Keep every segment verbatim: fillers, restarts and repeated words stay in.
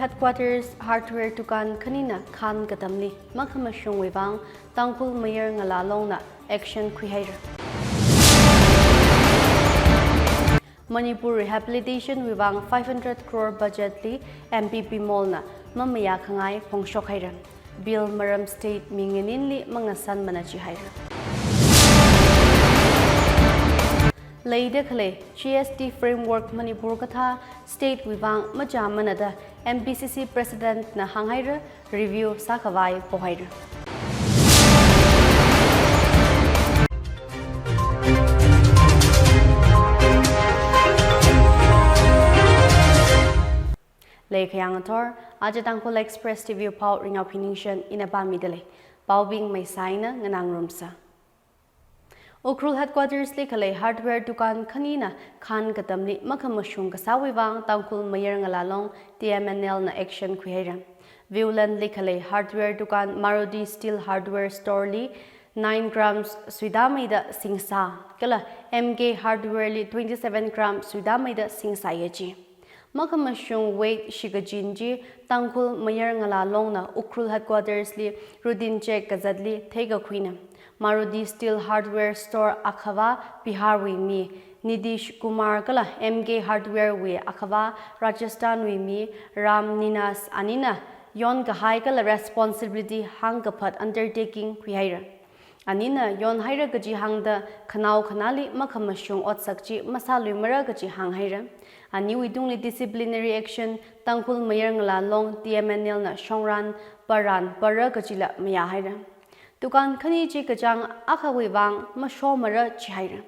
Headquarters hardware dukan khanina khan katamli makhamashungwui vang Tangkhul Mayar Ngala Longna action khuihaira. Manipur rehabilitation wui vang five hundred crore budget li M P Bimolna mamayā khangai phongshok haira. Bill maram state minganinli mangasanmana jihaira. Leida khalei G S T framework Manipur kathā state wui vang machāmana da M P C C President na hānghaira, review sākhavai pohaira. Leikhayang athor, aja Tangkhul Express T V pao Ringaophi Ningshen ina pāmida lei. Paobing meisaina nganāngarumsa. Ukhrul headquarters li khalei hardware dukan khanina khan katamli makhamashung kasāwui vang Tangkhul Mayar Ngala Long T M N L na action khuihaira. Viewland li khalei hardware dukan Maruti Steel Hardware Store li nine grams suidameida singsā, kala M K Hardware li twenty-seven gram suidameida singsāya ji. Makhamashung weight shikachin chi Tangkhul Mayar Ngala Longna Ukhrul headquarters li routine check kazatli theikakhuina. Maruti Steel Hardware Store akhava Bihar wui mi Nitish Kumar kala M K Hardware wui akhava Rajasthan wui mi Ram Ninas anina yonkahai kala responsibility hāngkaphat undertaking khuihaira. Anina yonhaira kaji hāngda khanao khanāli makhamashung otsak chi masāluimara kaji hānghaira. Aniwui tungli disciplinary action Tangkhul Mayar Ngala Long T M N L na shongran paran para kajila mayāhaira. Dukan khani chi kachāng akhawui vang mashomara jihaira.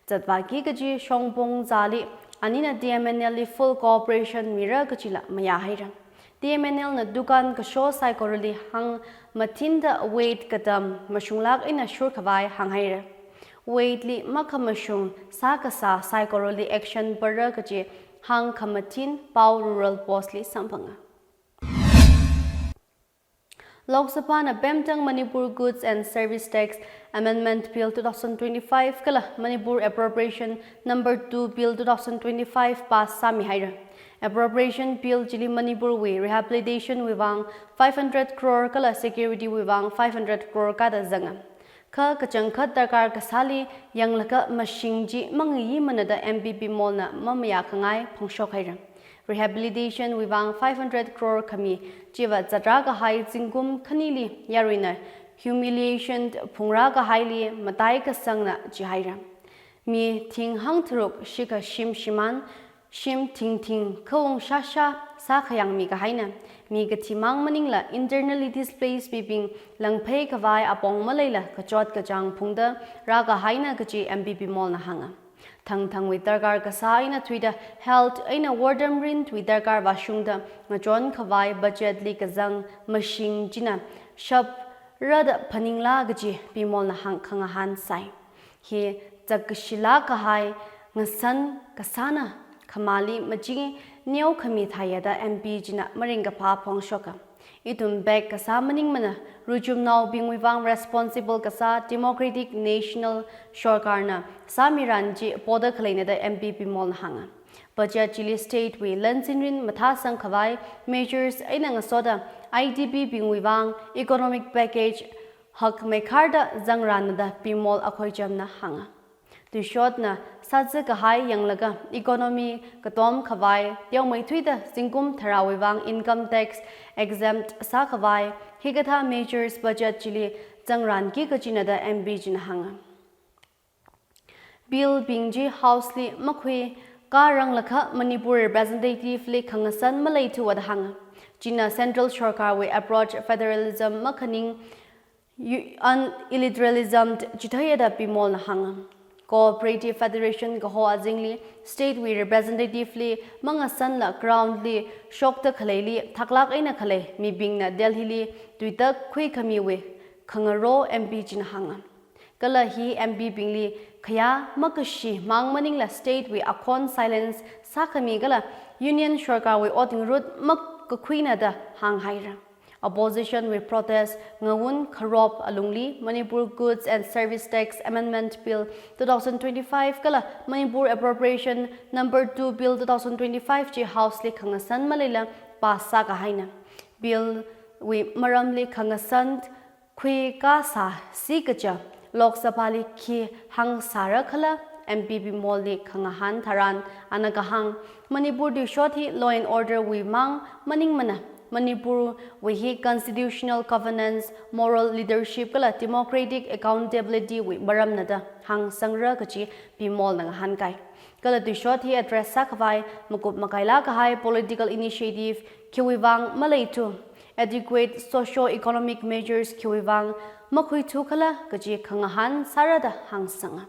Zatvāki kaji shongpung zāli anina T M N L li full cooperation mira kajila mayāhaira. T M N L na dukan kasho saikorali hāngmathinda weight katam mashunglāk eina shurkhavai hānghaira. Weight li makhamashung sākasā saikorali action para kaji hāngkhamathin pao Rural Post li samphanga. Lok Sabha na Pemtang Manipur Goods and Service Tax Amendment Bill two thousand twenty-five kala Manipur Appropriation Number two Bill two thousand twenty-five pass sāmihaira. Appropriation Bill chili Manipur wui rehabilitation wui vang five hundred crore kala security wui vang five hundred crore kada zanga. Kha kachangkhat darkar kasāli yanglaga mashing chi mangayimana da M P Bimolna mamayā khangai phongshok haira. Rehabilitation wui vang five hundred crore khami chiva zatrā kahai zingkum khanili yaruina humiliation phungrā kahaili matai kasangna jihaira. Mi thing hangtharuk shikha shim shimān, shim thingthing khaung shāshā sākhayangmi kahaina. Mi kathimang maningla internally displaced mibing langphei khavai apong maleila kachot kachāng phungda rākahaina kaji M P Bimolna hānga. Thangthangwui darkar kasā eina thuida health eina wortam rintwui darkar vāshungda ngachon khavai budget li kazang mashing china shaprada phaningla kaji Bimolna hāng khangahān sai. Hi zakashilāk kahai ngasan kasāna, khamāli machi neo khami thāya da M P china maringkaphā phongshoka. Ithum bek kasā maningmana, ruchumnaobingwui vang responsible kasā Democratic National Sorkarna sāmiran chi poda khaleina da M P Bimolna hānga. Budget chili state wui lansinrin mathāsang khavai measures eina ngasoda I D P bingwui vang economic package hakmeikharda zangrana da Bimol Akhoichamna hānga. Tuishotna sāzā kahai yanglaga economy katom khavai teomeithuida zingkum tharāwui vang income tax exempt sākhavai hikathā measures budget chili zangranki kajina da M P china hānga. Bill bing chi House li makhui karanglakha Manipur representative li khangasan maleithuwa da hānga. China Central Sorkar wui approach federalism makhaning u-, unilateralism chitheiya da Bimolna hānga. Cooperative Federation kaho azingli state wui representative li mangasanla ground li shokta khaleili thaklāk eina khalei mibingna Delhi li tuitak khuikhamiwui khangaro M P china hānga. Kala hi M P bingli khayā makashi mang maningla state wui akhon silence sākhami kala Union Sorkar wui ot ngarut makakhuina da hānghaira. Opposition wui protest ngawun kharop alungli Manipur Goods and Service Tax Amendment Bill two thousand twenty-five kala Manipur Appropriation Number two Bill two thousand twenty-five chi House li khangasan maleila pass sākahaina. Bill wui maramli khangasan khuikasā sikacha Lok Sabha li khi hāngsāra khala M P Bimol li khangahān tharan ana kahāng, Manipur tuishot hi law and order wui mang maningmana. Manipur wui hi constitutional governance, moral leadership kala democratic accountability wui maramna da hāngsangra kaji Bimol na ngahānkai. Kala tuishot hi address sākhavai makup makaila kahai political initiative khiwui vang maleithu, adequate socio-economic measures khiwui vang makhuithu khala kaji khangahān sāra da hāngsanga.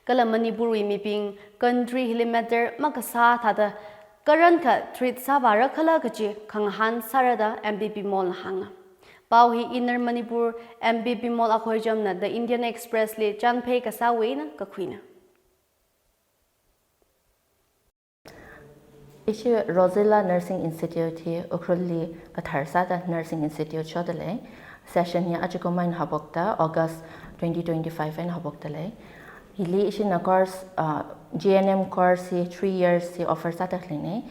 Kala Manipur wui mibing country hili matter makasā thāda karankha treat sāvāra khala kaji khangahān sāra da M P Bimol na hānga. Pao hi Inner Manipur M P Bimol Akhoijam na The Indian Express li chānphei kasāwui eina kakhuina. Ishi Rosella Nursing Institute hi Ukhrul li kathar sāda Nursing Institute shoda lei. Session hi ajakumai eina haophokta, August twenty twenty-five eina haophokta lei. Hili ishina course, uh, G N M course hi three years hi offer sāda leina.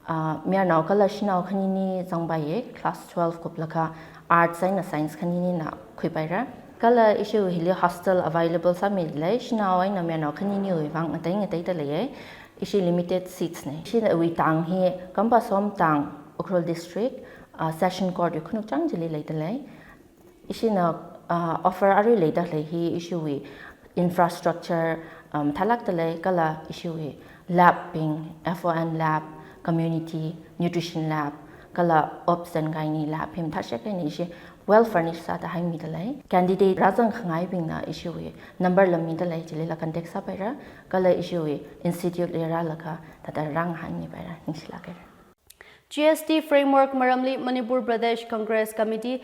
Uh, mayarnao kala shanao khanini zangpaiya, class twelve kuplaga arts eina science khanini na khuipaira. Kala ishi hili hostel available sāmida lei, shanao eina mayarnao khaniniwui vang ngatei ngateida leiya. Ishi limited seats na. Ishiwui tang hi Kampasom tang, Ukhrul District, uh, Session Court wui khanukchang chili leida lei. Ishina, uh, offer arui leida lei hi ishiwui infrastructure, um, mathālākda lei kala ishiwui lab bing, F O N lab, community nutrition lab, kala obs and gynae lab hi mathāshek eina ishi well furnished sāda haimida lei. Candidate rāzang khangaibingna ishiwui number lamida lei, chilila contact sāpaira, kala ishiwui institute li rālaga thāda rāngahānmipaira, ningshilāk haira. G S T framework maramli Manipur Pradesh Congress Committee,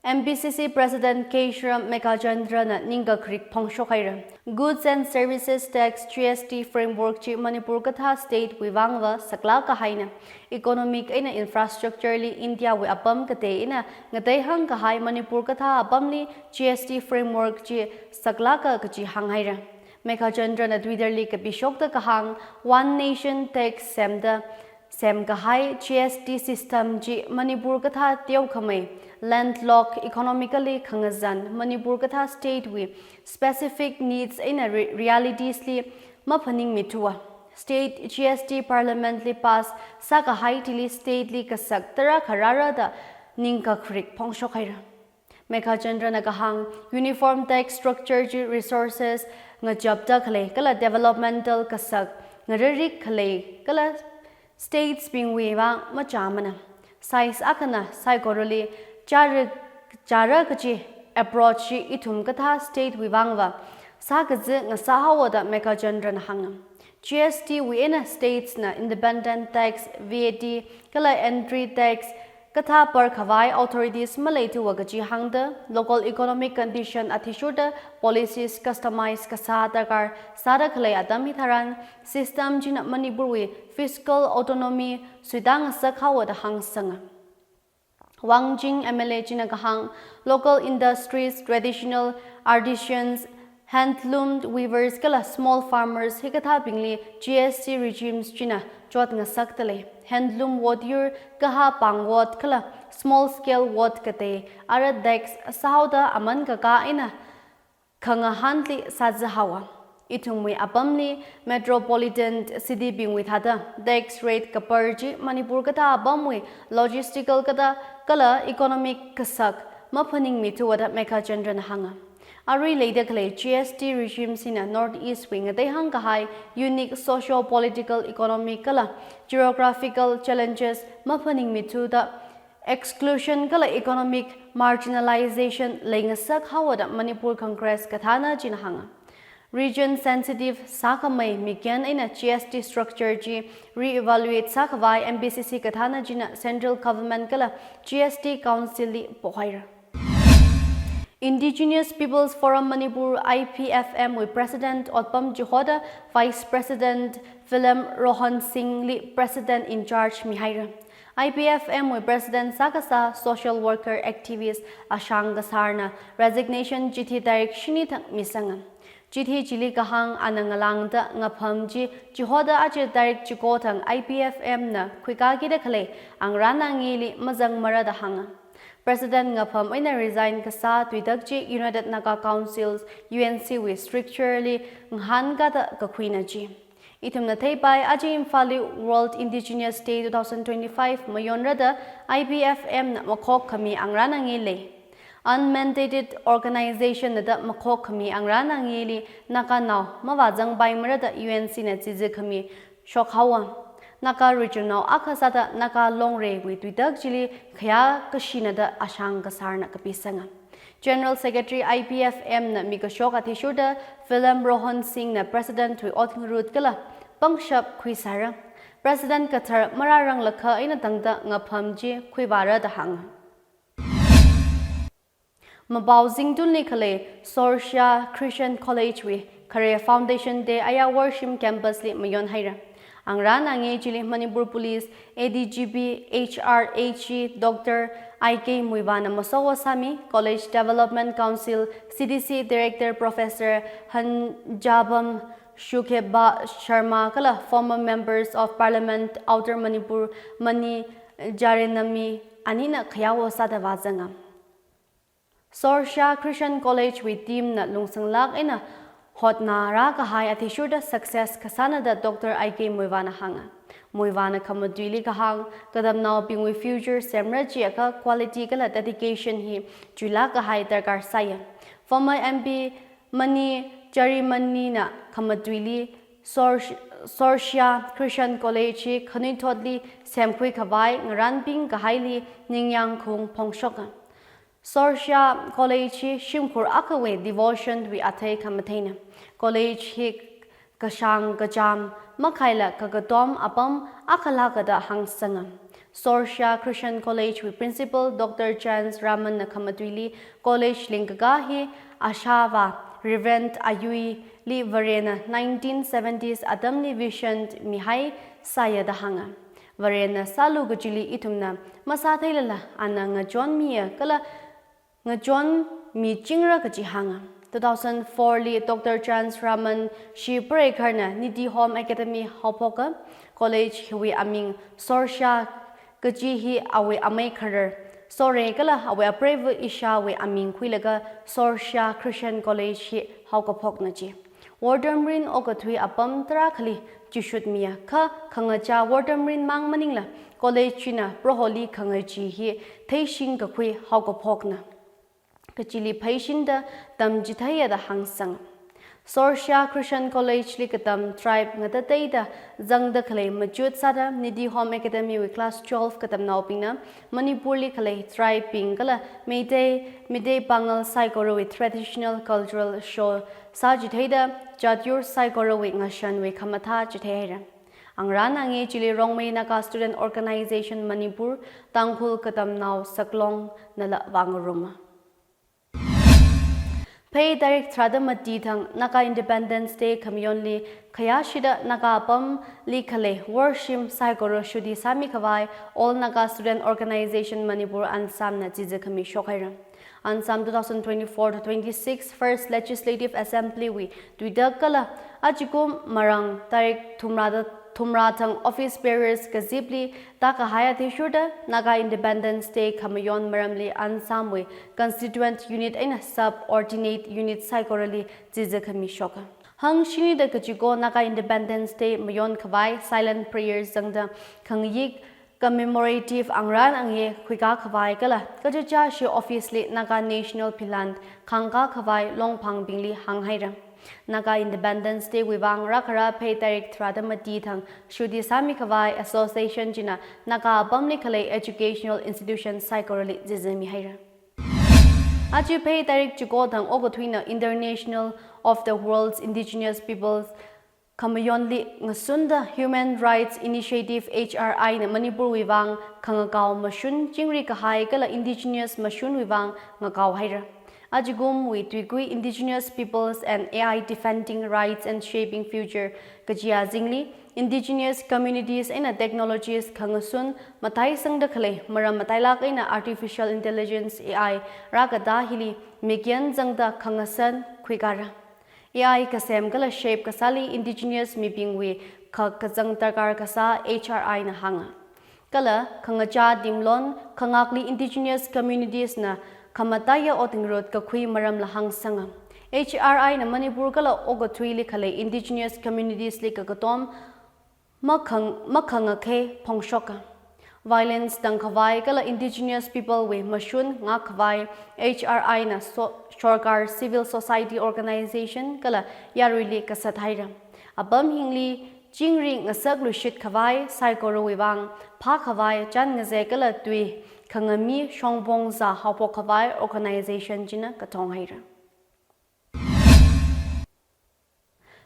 M P C C President Keishram Meghachandra na ningkakrik phongshok haira. Goods and Services Tax, G S T framework chi Manipur kathā state wui vangva saklāk kahaina. Economic eina infrastructure li India wui apam katei eina ngateihāng kahai Manipur kathā apamli G S T framework chi saklāka kaji hānghaira. Meghachandra na Twitter li kapishokta kahāng, One Nation Tax semda semkahai G S T system chi Manipur kathā teokhamei, landlocked, economically khangazan Manipur kathā state wui specific needs eina re-, realities li maphaningmithua. State G S T Parliament li pass sākahai chili state li kasak tarākha rāra da ningkakrik phongshok haira. Meghachandra na kahāng, uniform tax structure chi resources ngachapda khalei kala developmental kasak ngararik khalei kala states bingwui vang machāmana. Size akhana saikorali chāra, chāra kaji approach chi ithum kathā state wui vangva sākazi ngasā haowa da Meghachandra na hānga. G S T wui eina states na independent tax, V A T, kala entry tax kathā par khavai authorities maleithuwa kaji hāngda, local economic condition athishurda policies customize kasā darkar sāda khalei atam hitharan, system china Manipur wui fiscal autonomy suitāngasak haowa da hāngsanga. Wangjing M L A china kahāng, local industries, traditional artisans, handloom weavers kala small farmers hikathābingli G S T regimes china chotngasakda lei. Handloom wot yur, kahā pāng wot kala small scale wot katei ara tax sāhaoda aman kakā eina khangahānli sāzi haowa. Ithumwui apamli metropolitan city bingwui thāda tax rate kapar chi Manipur kathā apamwui logistical kathā kala economic kasak maphaningmithuwa da Meghachandra na hānga. Arui leida khalei G S T regime china North East wui ngateihāng kahai unique socio-political, economic kala geographical challenges maphaningmithuda exclusion kala economic marginalization leingasak haowa da Manipur Congress kathāna china hānga. Region sensitive sākhamei mikyan eina G S T structure chi re-evaluate sākhavai M P C C kathāna china Central Government kala G S T Council li pohaira. Indigenous Peoples Forum Manipur, I P F M wui President Otpam Juhoda, Vice President Philem Rohan Singh li President in Charge mihaira. I P F M wui President sākasā social worker activist Ashang Kasar na resignation chithi tarik shini thang misanga. Chithi chili kahāng ana ngalāngda ngapham chi chihoda aja tarik chiko thang I P F M na khuikakida khalei angrān angili mazangmara da hānga. President ngapham eina resign kasā tuitak chi United Naga Councils, U N C wui structure li ngahānkada kakhuina chi. Ithumna theipai aja Imphalli World Indigenous Day two thousand twenty-five mayonra da I P F M na makhok khami angrān angi lei. Unmandated organization na da makhok khami angrān angili Naga nao mavāzangpaimara da U N C na chizi khami shokhaowa. Naga region nao akha sāda Naga Longreiwui tuitak chili khayā kashina da ashang kasārna kapisanga. General Secretary I P F M na mikashok athishurda Phelim Rohan Singh na President wui ot ngarut kala pangshap khuisāra. President kathar marāranglakha eina tangda ngapham chi khuivāra da hānga. Mapao zingtunli khalei Sorshia Christian College wui khare Foundation Day aya Worshim Campus li mayonhaira. Angrān angi chili Manipur Police A D G P H R A G Doctor I K Muivahna masowa sāmi, College Development Council C D C Director Professor Hanjabam Shukheba Sharma kala former members of Parliament Outer Manipur Mani Jarenami anina khayāwo sāda vāzanga. Sorshia Christian College wui team na lungsanglāk eina hotnarā kahai athishurda success kasāna da Doctor I K Muivahna hānga. Muivahna khamatuili kahāng, katamnaobingwui future semra chiakha quality kala dedication hi chuilāk kahai darkar sāya. Former M P Mani Jarenami na khamatuili Sor-, Sorshia Christian College hi khanuithotli semkhui khavai ngarānping kahaili ningyāng khaung phongshoka. Sorshia College hi shimkhur akhawui devotion wui athei khamatheina. College hi kashāng kachām makhaila kakatom apam akhala kada hāngsanga. Sorshia Christian College wui Principal Doctor Chance Raman na khamatuili college lingkaka hi ashāvā Reverend Ayuili Varena nineteen seventies atamli vision mihai sāya da hānga. Varena sālu kachili ithumna masātheilala ana ngachonmiya kala ngachonmichingra kachi hānga. Two thousand four li Doctor Chance Raman shi pareikharna Nidhi Home Academy haophoka. College hiwui aming Sorshia kachi hi awui amei kharar Sore kala awui apreiva Ishawui aming khuilaga Sorshia Christian College hi haokaphokna chi. Wortamrin okathui apam tarākhali chishutmiya kha khangachā wortamrin mang maningla college china Proholi khangachee hi theishing kakhui haokaphokna. Kachili pheishinda tamchitheiya da hāngsanga. Sorshia Christian College li katam tribe ngatateida zangda khalei machut sāda Nidhi Home Academy wui class twelve katamnaobingna Manipurli khalei tribe bing kala Meitei, Meitei Pangal saikorawui traditional cultural show sāchitheida jatyur saikorawui ngashanwui khamathā chitheihaira. Angrān angi chili Rongmei Naga Student Organization Manipur, Tangkhul Katamnao Saklong nala vāngaruma. Phei tarik tharāda mati thang Naga Independence Day khamayonli khayāshida Naga apamli khalei worshim saikora shuti sāmi khavai All Naga Student Organization Manipur ANSAM na chizi khami shokhaira. ANSAM two thousand twenty-four to twenty-six First Legislative Assembly wui tuitak kala ajikum marang tarik thumrāda thumrā thang office bearers kazipli tākahai athishurda Naga Independence Day khamayon maramli ANSAM wui constituent unit eina subordinate unit saikorali chizi khami shoka. Hangshinida kachiko Naga Independence Day mayon khavai silent prayer zangda khangayik commemorative angrān angi khuikā khavai kala kachichāshi office li Naga National Philan khangkā khavai longphangbingli hānghaira. Naga Independence Day wui vang rākhara phei tarik tharāda mati thang shuti sāmi khavai association china Naga apamli khalei educational institution saikorali chizi mihaira. Aja phei tarik chiko thang okathuina International of the World's Indigenous Peoples khamayonli ngasunda Human Rights Initiative H R I na Manipur wui vang khangakao mashun chingri kahai kala indigenous mashun wui vang ngakao haira. Ajikum wui tuikui Indigenous Peoples and A I Defending Rights and Shaping Future kaji azingli indigenous communities eina technologies khangasun mataisangda khalei maram matailak eina artificial intelligence A I rākatā hili mikyan zangda khangasan khuikāra. A I kasem kala shape kasāli indigenous mibingwui khak kazang darkar kasā H R I na hānga. Kala khangachā timlon khangakli indigenous communities na khamataiya ot ngarut kakhui maramla hāngsanga. H R I na Manipur kala okathuili khalei indigenous communities li kakatom makhang-, makhangakhe phongshoka. Violence tangkhavai kala indigenous people wui mashun ngakkhavai H R I na so-, sorkar, civil society organization kala yaruili kasat haira. Apam hingli chingri ngasakluishit khavai saikorawui vang phākhavai chān ngazek kala tui khangami shongpong zā haophok khavai organization china kathong haira.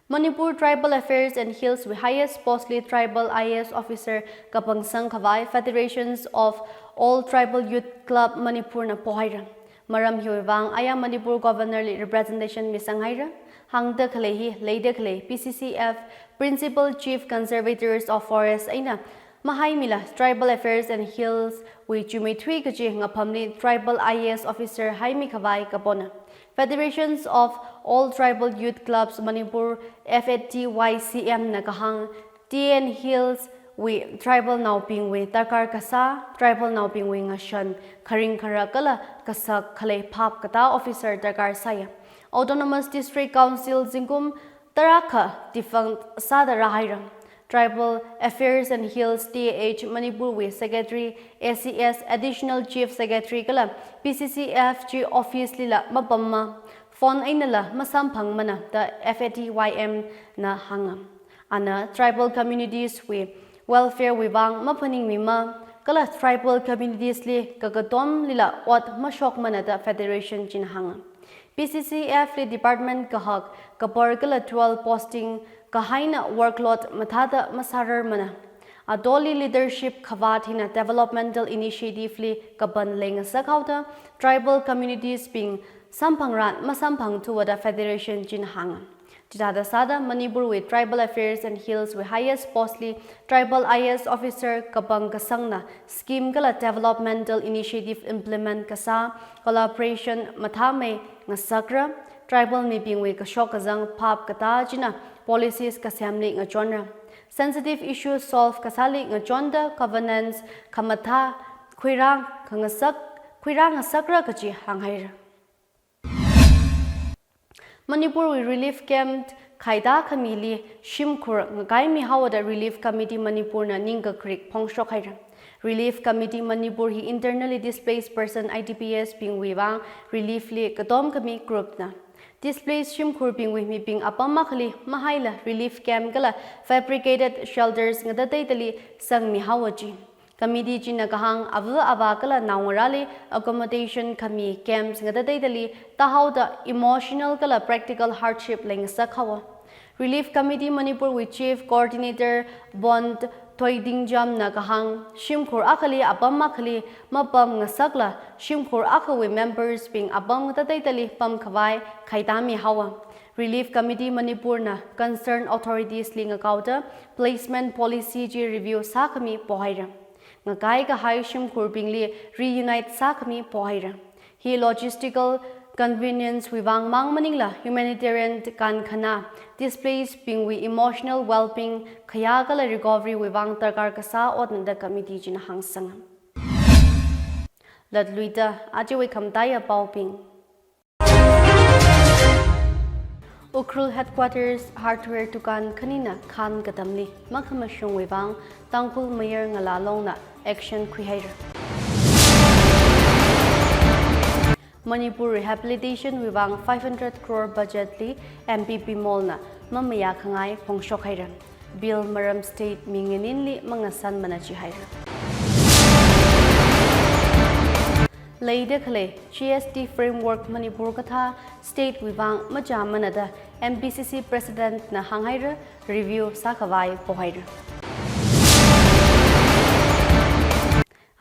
Manipur Tribal Affairs and Hills wui highest post li Tribal I A S officer kapangsang khavai Federations of All Tribal Youth Club Manipur na pohaira. Maram hiwui vang aya Manipur Governor li representation misang haira. Hāngda khalei hi leida khalei P C C F Principal Chief Conservators of Forest eina mahaimila Tribal Affairs and Hills wui chumeithui kaji ngaphamli Tribal I A S officer haimi khavai kapona. Federations of All Tribal Youth Clubs Manipur, F A T Y C M na kahāng, T N Hills wui tribal naobingwui darkar kasā, tribal naobingwui ngashan, kharing kharak kala kasak khalei phap katā officer darkar sāya. Autonomous District Council zingkum tarākha defunct sāda rāhaira. Tribal Affairs and Hills T A H Manipur wui Secretary, A C S, Additional Chief Secretary kala P C C F chi office lila mapamma, phone einala masamphangmana da F A T Y M na hānga. Ana tribal communities wui welfare wui vang maphaningmima, kala tribal communities li kakatomlila ot mashokmana da federation china hānga. P C C F li department kahak kapar kala twelve posting kahaina workload mathāda masārarmana. Atoli leadership khavāt hina developmental initiative li kapan leingasakhaoda tribal communities bing samphangran masamphangthuwa da federation china hānga. Chithāda sāda Manipur wui Tribal Affairs and Hills wui highest post li tribal I A S officer kapang kasangna scheme kala developmental initiative implement kasā collaboration mathāmei ngasakra, tribal mibingwui kashok kazang phap katā china policies kasemli ngachonra. Sensitive issues solve kasāli ngachonda governance khamathā khuirā khangasak, khuirā ngasakra kaji hānghaira. Manipur wui relief camp khaida khamili shimkhur ngakaimihaowa da Relief Committee Manipur na ningkakrik phongshok haira. Relief Committee Manipur hi internally displaced person, I D Ps bingwui vang relief li katom khami group na. Displaced shimkhurbingwui mibing apam akhali mahaila relief camp kala fabricated shelters ngatateitali sangmihaowa ji. Committee china kahāng ava avā kala naongarāli accommodation khami camps ngatateitali tāhaoda emotional kala practical hardship leingasakhaowa. Relief Committee Manipur wui Chief Coordinator Bond Thoidingjam na kahāng, shimkhur akhali apam akhali mapam ngasakla shimkhur akhawui members bing apam ngatateitali pamkhavai khaidamihaowa. Relief Committee Manipur na concerned authorities li ngakaoda placement policy chi review sākhami pohaira. Ngakai kahai shimkhurbingli reunite sākhami pohaira. Hi logistical convenience wui vang mang maningla humanitarian kankhana, displaced bingwui emotional well-being, khayā kala recovery wui vang darkar kasā otna da committee china hāngsanga. Latluida ajawui khamataiya paobing. Ukhrul Headquarters Hardware Dukan khanina khan katamli makhamashungwui vang Tangkhul Mayor Ngala Longna action khuihaira. Manipur Rehabilitation wui vang five hundred crore budget li M P Bimol na mamayā khangai phongshok haira. Bill maram state minganinli mangasanmana jihaira. Leida khalei G S T framework Manipur kathā state wui vang machāmana da M P C C President na hānghaira, review sākhavai pohaira.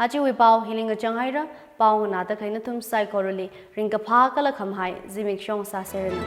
Ajawui pao hili ngachang haira, pao nganāda khalei nathum saikorali ringkaphā kala khamahai zimiksho sāseranu.